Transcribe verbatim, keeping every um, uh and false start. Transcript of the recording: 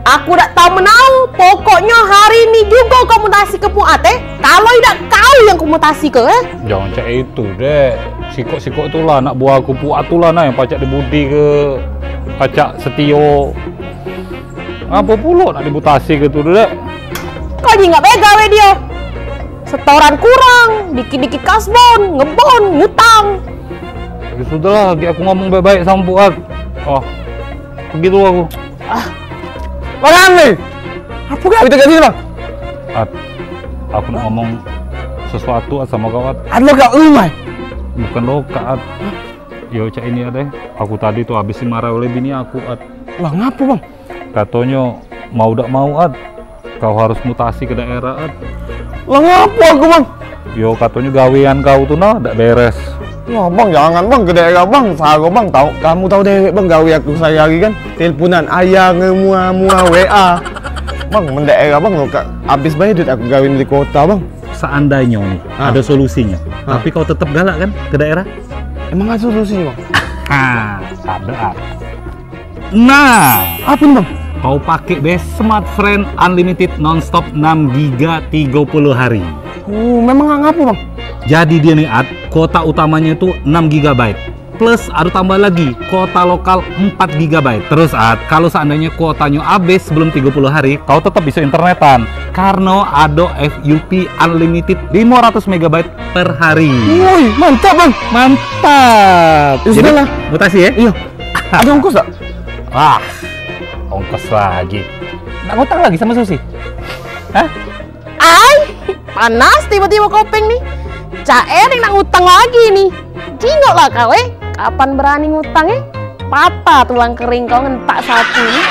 Aku dak tau menau, pokoknyo hari ni jugo kau mutasi ke puat, eh. Kalau idak kau yang ku mutasi ke, eh. Jangan cak itu, Dek. Sikok-sikok tu lah nak buah aku puat tu lah nah yang pacak dibudi ke, pacak setio. Ngapo pulo nak dimutasi ke tu, Dek? Kau jingok be gawe dio. Setoran kurang, dikit-dikit kasbon, ngebon, ngutang. Ya sudahlah, lagi aku ngomong baik-baik sama Puat. Oh, pergi dulu aku. Ah. Bang Amli. Apa kau itu kat sini, Bang? At, aku nak ngomong sesuatu, At, sama kau, At. At, lo kat rumah? Bukan lo, Kak, At. Yo, cak ini, At, eh. Aku tadi tu habis dimarahi oleh bini aku, At. Lah, ngapa, Bang? Katonyo, mau dak mau, At, kau harus mutasi ke daerah, At. Lah, ngapa aku, Bang? Yo, katonyo gawean kau tu nah dak beres. Wah, Bang, jangan, Bang, ke daerah, Bang. Saro, Bang, tau, kamu tau dewek, Bang, gawe aku sehari-hari kan. Teleponan ayah nge mua mua W A. Bang, men daerah, Bang, lo kak habis bae duit aku gawe di kota, Bang. Seandainyo nih, ah, ado solusinyo. Ah. Tapi kau tetep galak kan ke daerah? Emang ado solusinyo, Bang? Ha, ado, At. Nah, apa nih, Bang? Kau pakai be Smart Friend Unlimited Nonstop enam giga tiga puluh hari. Oh, memang ngapa, Bang? Jadi dia nih, At, kuota utamanya itu enam gigabyte. Plus ada tambah lagi kuota lokal empat gigabyte. Terus, At, kalau seandainya kuotanya habis sebelum tiga puluh hari, kau tetap bisa internetan. Karena ada F U P Unlimited lima ratus megabyte per hari. Woi, mantap, Bang. Mantap. Ya sudahlah. Jadi, mutasi ya? Iya. Ada ongkos tak? Wah, ongkos lagi. Nak ngutang lagi sama Susi? Hah? Ai, panas tiba-tiba kopeng ni. Cak Ering nak ngutang lagi ni. Jingoklah kau, eh. Kapan berani ngutang, eh? Patah tulang kering kau ngentak sapu ni.